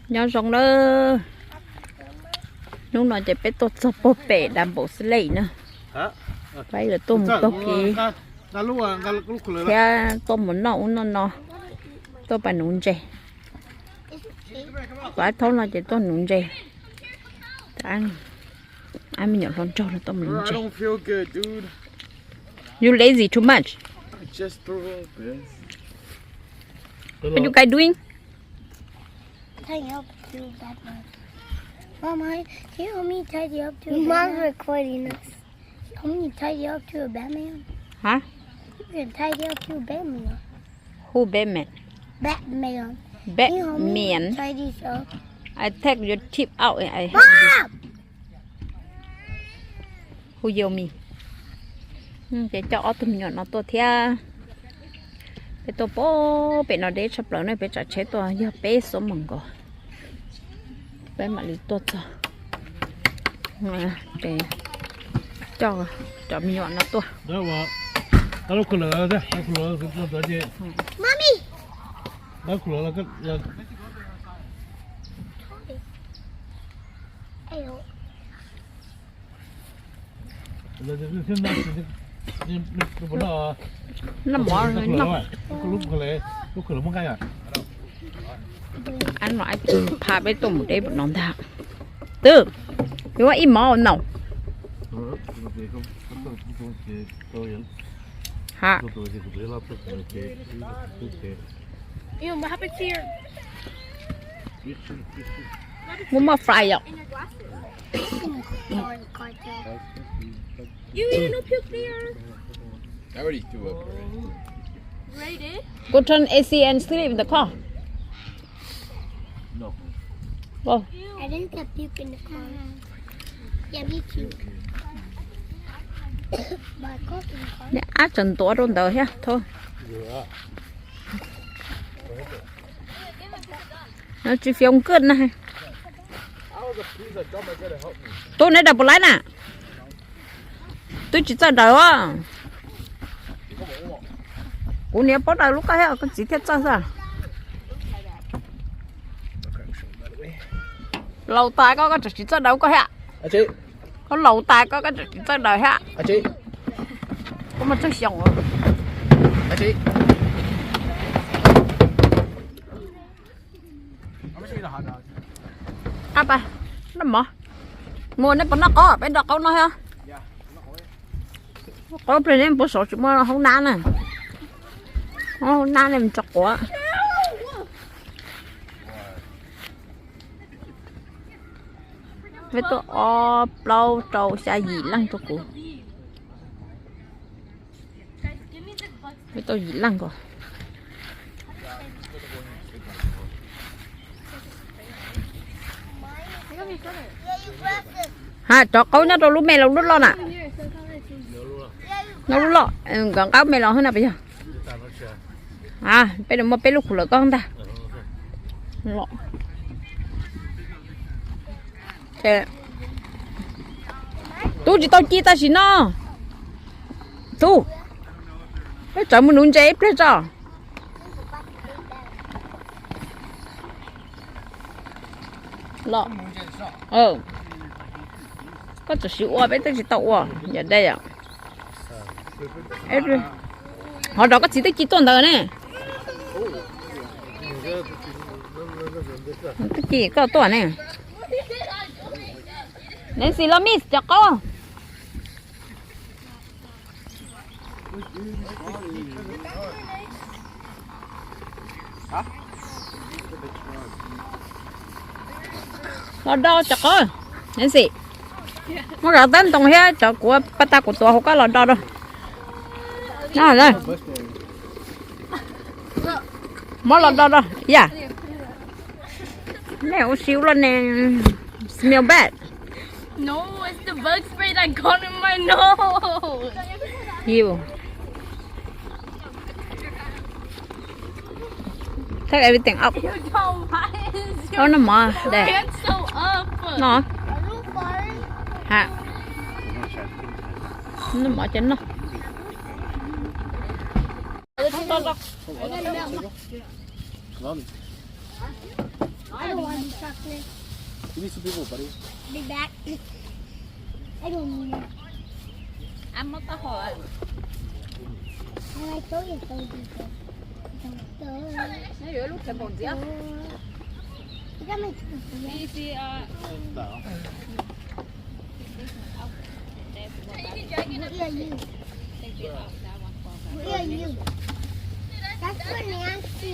Nyob zoo na, hnub no ces peb tuaj txog puag pem Double Slate na, peb yuav tuaj mus taug kev thiab tuaj mus noj ub noj no, tuaj pab nuv ntses. Pab thaub no ces tuaj nuv ntses, me nyuam hluas nraug no tuaj mus nuv ntses. You lazy too much. What you guys doing? Tidying up to Batman. Mom, can you help me tidy up to a Batman? Mom's recording us. Help me tidy up to a Batman. Huh? You can tidy up to a Batman. Who Batman? Batman. Can you help me tidy up? I take your tip out and I help you. Mom! Who yell me? Ces coj ob tug me nyuam no tuaj thiab. Peb tuaj puag pem no deb tshaj plaws ne, peb tsav tsheb tuaj yog peb xuab moos nkaus. Peb mam li tuaj txog, ces coj cov me nyuam no tuaj. Noj mov, noj. Ab no, pha peb tuaj mus deb pem no ntag. Twb, yuav ib mov no. Ha. Muaj mov fry yom? I already threw up already. Go turn A C and sleep in the car. Go. I didn't get puke in the car. Yeah, me too. But I coughed in the car. Niag ab tseem ntuav rau ntawd thiab, thov. No tsis fiav kawg na. Tub neb da puas laib na? Twb tsis txawj daws. Kuv niam paub daws lub koj thiab, koj txiv thiaj txawj xwb. Laus tas koj, koj tseem tsis txawj daws koj thiab. Koj laus tas koj, koj tseem tsis txawj daws thiab. Koj muaj tsawg xyoo? Ab, noj mov. Mus, nej puas noj qaub? Peb noj qaub no thiab. Qaub pliag neb puas saum tsis muaj hoob nab na. Hoob nab nej mus tso quav. Peb tuaj ob plaub rau xya yim leej rau kuv. Peb tuaj yim leej ko. Ha, cov qaub nyob rau lub me los lub loj na. Nyob lub loj, nkawd nqa me los hwb na puas yog? A, peb muaj peb lub khu lawm koj ntag. Tub tsis tau ci tam sim no. Tub, peb tsam mus nuv ntses ib pliag tso. Los, koj tsam sim ua peb twb tsis tau ua yom dej yom. Ho rau koj txiv twb ci tuaj ntawd ne. Twb ci koj tuaj ne. Nancy, los mis cov qaub. Los do cov qaub, Nancy. Muab zov teb ntoo thiab cov kuv paj tag kuv tuav hauv koj los do rau. No, muab los do rau, yam. Nej ua si ua luaj ne, smell bad. No, it's the bug spray that got in my nose. You. Take everything out. Ua noj mov de. No. Ha. Noj mov ces noj. I don't want the chocolate. Give me some people, buddy. Be back. I don't need it. Ăn món táo hộp à? Nó yuav lub khe npaum ntxiv. Đi, đi, ờ, Who are you? Who are you? That's what Nancy.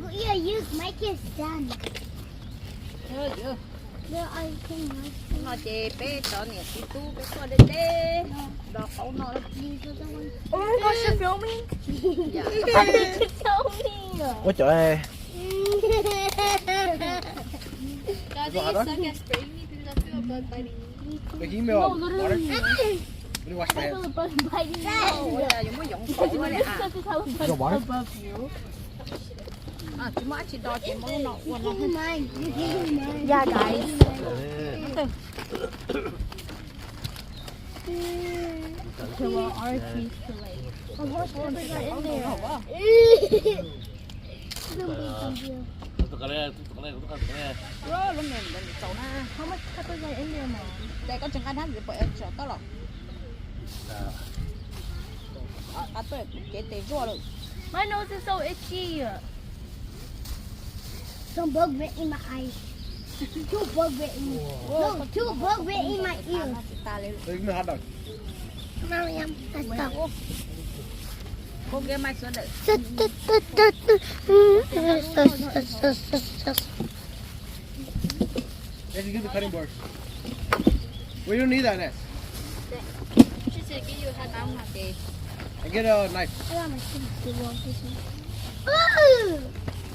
Who are you? Mike is done. Where are you? No ces peb cov niam txiv tub peb tuaj deb deb nrog qaub noj. Oh my gosh, you're filming? Yeah. Filming. Ua cov Guys, you suck at spraying me because I feel a bug biting me. Wait, can you give me a water? Let me wash my hands. I feel a bug biting me. Ua li yuav muab yoov tau ua li a. Above you. Tsis muaj dab tsi do ces muab lub no ua no. Yeah, guys. How much pepper got in there? Bro, lub me ntawd nws txaus na. How much pepper got in there, Mom? Ces koj tsis nqa hnab ntxiv pom tsis tau los. Qab tuaj kuv cev tes zuaj lawm. My nose is so itchy. Some bug went in my eye. Two bug went in. No, two bug went in my ear. Mommy, I'm, I stop. Go get my soda. Let's get the cutting board. We don't need that, Ness. She said, give you a hot dog, okay. And get a knife. I got my shoes. Ooh!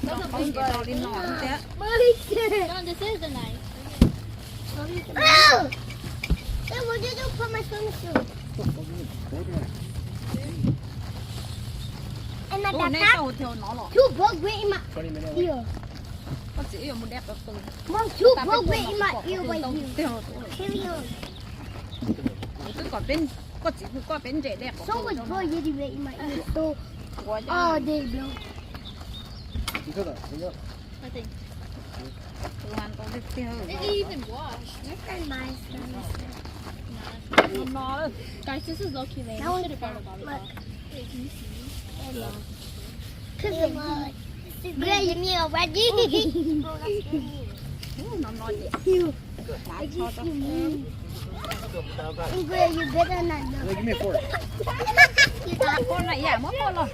That's a big bug. No, this is the knife. Ooh! Then what did you put my swimming shoes? And my backpack? Two bugs went in my ear. Mom, two bugs went in my ear right here. Carry on. So much blood went in my ear. So, oh, there, bro. I think. It didn't even wash. Look at my son. Guys, this is low key lame. I should have brought a bobby top. Wait, can you see? Hello. Cause of what? Good, you mean already? Ub, no no ces. Hnav tsho tso. Good, you better not know. Hey, give me a fork. Fork no, yeah, muab fork los.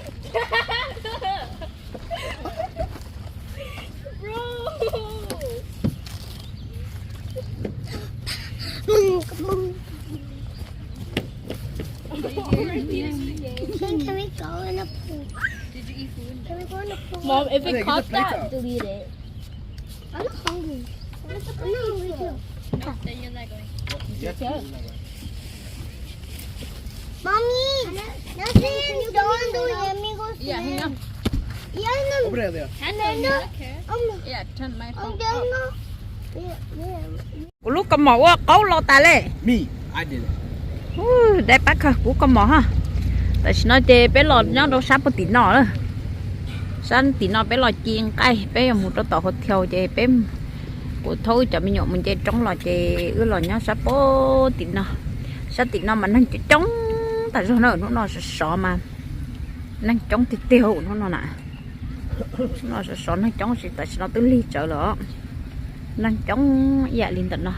Bro. Can, can we go in the pool? Can we go in the pool? Mom, if it caught that, delete it. I'm not hungry. I'm not hungry too. No, then you're not going. Mommy, no sé dónde mi amigo. Yeah, hang on. Y ahí no. Over there, there. Hang on, no. Yeah, turn my phone off. Kuv lub kaus mom ua qaub los tas li. Me, I did it. Dai pab khaws kuv kaus mom ha. Tam sim no ces peb los nyob rau sab puag tim no lawm. Sab tim no peb los ci nqaij, peb yuav mus rau tom hotel ces peb, kuv thaub wb cov me nyuam mus nce roob los ces wb los nyob sab puag tim no. Sab tim no mas neeg coob coob tas zog na, hnub no sov sov mas neeg coob tiag tiag hnub no na. Hnub no sov sov neeg coob sis tam sim no twb lig tsawv lawm os. Neeg coob ib yam li ntawm no.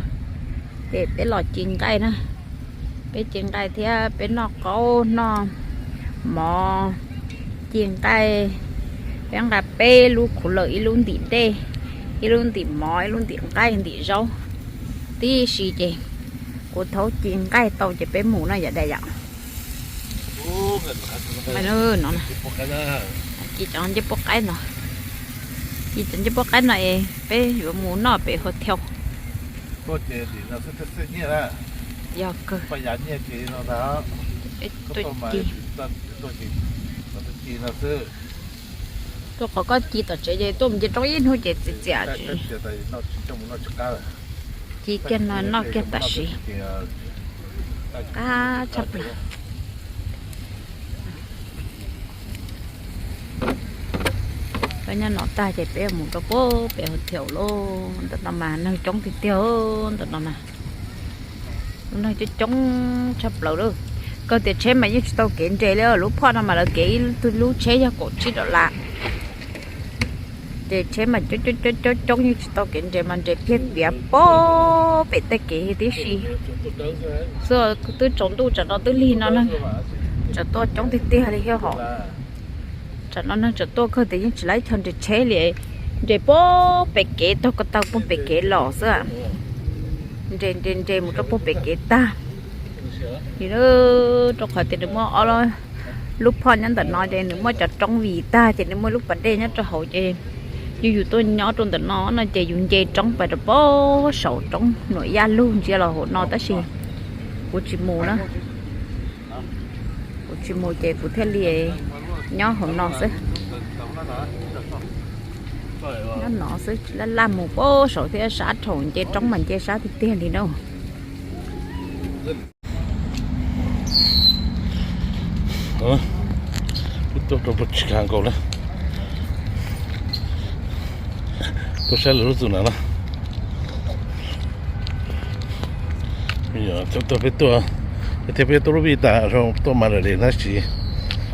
Ces peb los ci nqaij na. Peb ci nqaij thiab peb noj qaub noj mov, ci nqaij. Peb nqa peb lub khuv lawm, ib lub ntim dej, ib lub ntim mov, ib lub ntim nqaij ntim zaub tib si ces kuv thaub ci nqaij tau ces peb mus no yom dais yom. No, ci cov ncej puab qaib no, ci cov ncej puab qaib no es peb yuav mus noj pem hotel. Yog kawg. Peb tuaj ci, tuaj qhov koj ci tom tsev ces tuaj mus nce roob ib hnub ces txias txias. Ci kiag no noj kiag tam sim. Qab tshaj plaws. Nyob no tag ces peb mus rau pem hotel lauj. Ntawm no mas neeg coob tiag tiag ntawm no na. Lub neej coob coob tshaj plaws lawm. Kawg tias tsheb mas yeej tsis tau kev nres li, lub phoj no mas lawv kev ib tug lub tsheb yog kaum tsib dollar. Ces tsheb mas coob coob coob coob yeej tsis tau kev nres mas nres piag piav pem tej kev tib si xwb. Twb tsaus ntuj tsam no twb lig no na, tsam tuaj coob tiag tiag li thiab hos. Tsam no neeg tsam tuaj kawg tias yeej tsis laib chaw nres tsheb li, nres pem kev taug ko taw pem kev los xwb. Nres nres nres mus rau pem kev tag li. Rau qhov tias nws muaj ob lub phoj nyob ntawm no ces nws muaj cov roob vim tag ces nws muaj lub pas dej nyob rau hauv ces yus yus tuaj nyob rau ntawm no no ces yus nce roob pais rau pem saum roob Nuam Yaj Lug ntsia los hauv no tab sis kuv tsis mus na. Kuv tsis mus ces kuv thiaj li nyob hauv no xwb. Nyob no xwb, laj laj mus pem saum thiab, sab rhaum nce roob mas nce sab tiag tiag li na. Wb tuaj rau puag Chicago na, tuaj saib lawv lub txim na na. Cov tuaj peb tuaj, peb thiab peb tuaj lub vij tas tuaj mas lawm li na, tsis,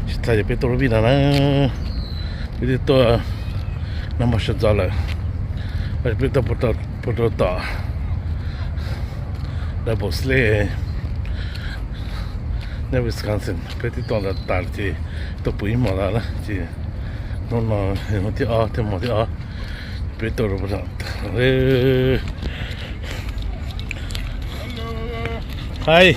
tsis tas yog peb tuaj lub vij no na. Peb twb tuaj nag hmo sawv ntxov lawm, peb tuaj puag rau tom Double Sled nyob Wisconsin, peb twb tuaj tas ces tuaj pw ib hmos ntawd na ces hnub no hnub thib ob thiab hmo thib ob peb tuaj rau puag. Hi.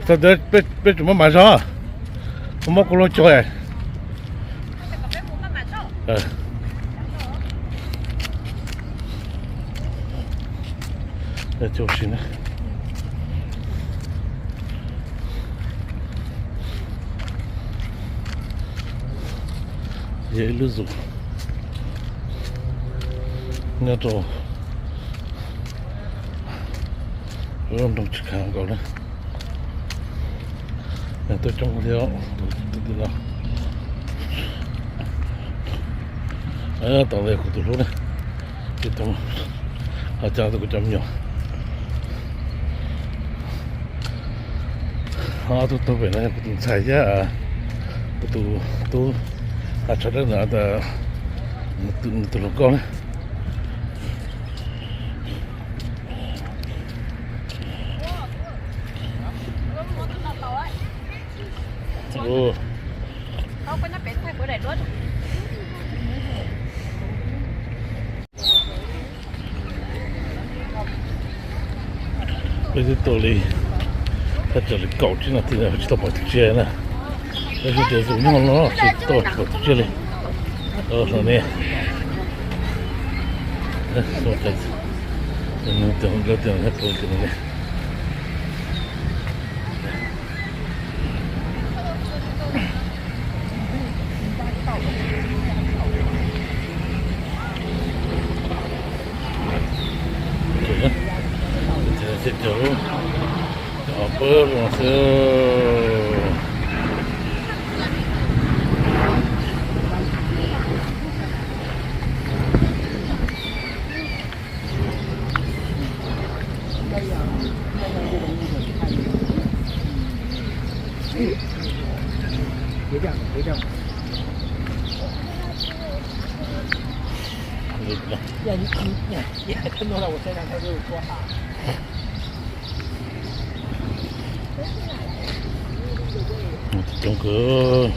Txog ntawd peb tseem muab mas zog, muab kuv lub cuag. Yog ib lub zoo nyob rau nroog Chicago na. Tuaj coob thiab tus no. Tos kuv tus hlub na, ces tus, ho coj kuv cov me nyuam. Ob tug taug pem no yog kuv tus ntxhais thiab kuv tus tub, tshav dawb ntawd, nws tus hluas nkauj na. Peb twb tuaj li thaj tsam li kaum tsib nas this tsis tau pom tus tsiaj na. Peb xyov tias tus nyob no tsis tau pom tus tsiaj li. Los ne, Cov pab zoo xwb. Coob kawg.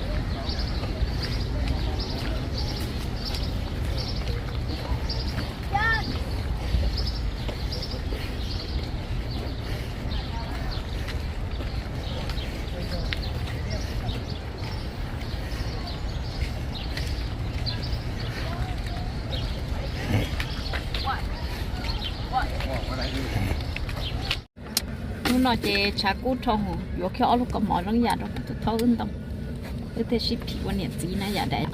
Hnub no ces tshav kub dhau hwv, yuav kiag ob lub kaus mom zoo yam rau kuv tus thaub wb ntoo. Wb thiaj sib phim ua niam txiv na yam dais.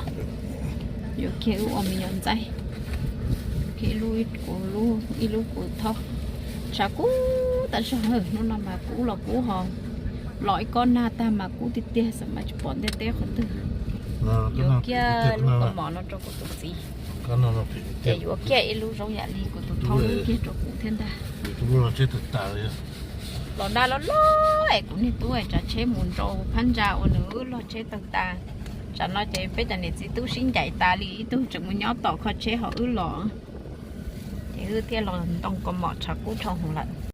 Yuav kiag wb ua me nyuam ntxaib. Ib lub kuv, ib lub kuv thaub. Tshav kub tas zog, hnub no mas kub los kub ho, los ib kob nag tag mas kub tiag tiag, xav mas tsis pom ntiaj teb qhov twg. Yuav kiag lub kaus mom no rau kuv tus txiv, ces yuav kiag ib lub zoo yam li kuv tus thaub lub kiag rau kuv thiab ntag. Los nag loj loj es kuv niag tub tsav tsheb mus nrau phab ntsa uas nws wb log tsheb tawg tas. Tsam no ces peb cov niam txiv tub sib ncaim tas li, ib tug tseem mus nyob tom kho tsheb ho wb los, ces wb thiaj los ntoo kaus mom tshav kub dhau hwv lawm.